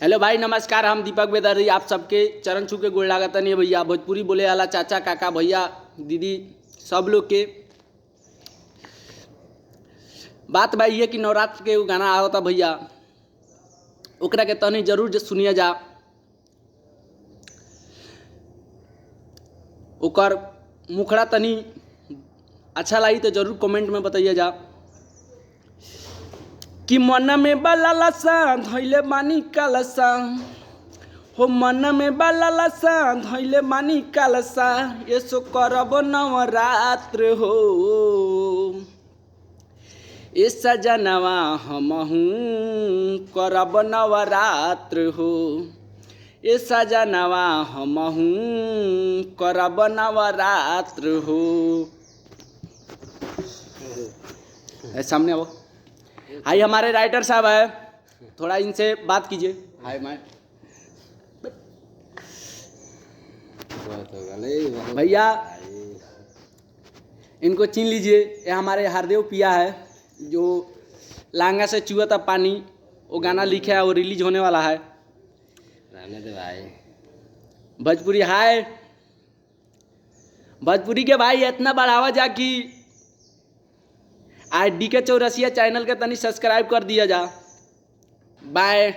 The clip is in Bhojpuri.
हेलो भाई नमस्कार, हम दीपक बेदर्दी आप सबके चरण छू के गोड़ लागतनी भैया। भोजपुरी बोले वाला चाचा काका भैया दीदी सब लोग के बात भाई ये कि नवरात्र के एगो गाना आवता भैया, ओकरा के तनी जरूर जे सुनिया जा। ओकर मुखड़ा तनी अच्छा लगी तो जरूर कमेंट में बताइए जा कि मन में बललसा धैले बानी कलसा, हो मन में बललसा धैले बानी कलसा, ये सो करब नवरात्र हो। ए सजनवा हमहू करब नवरात्र हो, ए सजनवा हमहू करब नवरात्र हो। ए, सामने आओ। हाई हमारे राइटर साहब है, थोड़ा इनसे बात कीजिए। हाय मैं बहुत हो गई, बहुत भैया भाई। इनको छीन लीजिए, ये हमारे हरदेव पिया है जो लांगा से चुआ था पानी, वो गाना लिखा है, वो रिलीज होने वाला है। रहने दे भाई। भोजपुरी हाय, भोजपुरी के भाई इतना बढ़ावा जा कि आज डी के चौरसिया चैनल के तनी सब्सक्राइब कर दिया जा। बाय।